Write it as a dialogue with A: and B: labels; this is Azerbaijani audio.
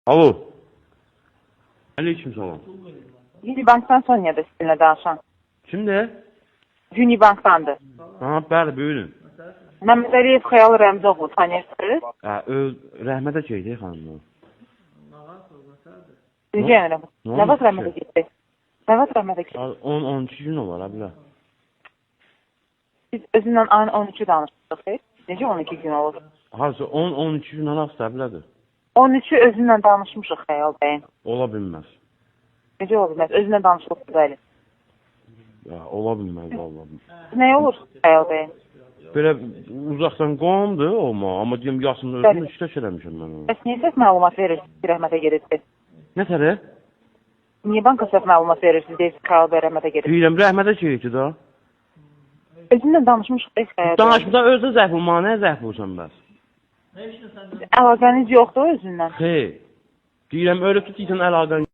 A: Alo. Aleyküm salam.
B: Unibankdan Sonya'da sizinle danışan.
A: Kimdir?
B: Unibankdandır.
A: Ha, bəli, buyurun.
B: Məmməd Əliyev Xəyal Rəmzoğlu tanıyırsınız?
A: Hə, öz rəhmətə getdi xanım.
B: Necə yəni rəhmət?
A: Nə
B: Nə vaxt
A: olmuş
B: rəhmətə
A: ki?
B: getdi? Nə vaxt rəhmətə getdi?
A: 10-12 gün olar, ha, bilə.
B: Biz özünlə ayın 13-ü danışdıq. Xeyr? Necə 12 gün olur?
A: Harca 10-12 gün hara bilədir.
B: 13-ü özünlə danışmışıq Xəyal bəyin.
A: Ola bilməz.
B: Necə ola bilməz? Özünlə danışılıb, bəli.
A: Ya, ola bilməz vallahi.
B: Nə olur Xəyal bəyin?
A: Belə uzaqdan qonumdur olma, amma deyim yaşını özüm
B: Bəli.
A: iştək eləmişəm mən onu.
B: Bəs niyə səhv məlumat verirsiniz ki, rəhmətə gedibdi?
A: Nə tərə?
B: Niyə banka səhv məlumat verirsiniz deyirsiniz Xəyal bəy rəhmətə gedib?
A: Deyirəm rəhmətə getdi da.
B: Özünlə danışmışıq da Xəyal bəy.
A: Danışmısan özün zəif vurma, nə zəif vursan bəs?
B: Əlaqəniz yoxdur özünlə.
A: Xeyr. Deyirəm ölübdü deyirsən əlaqən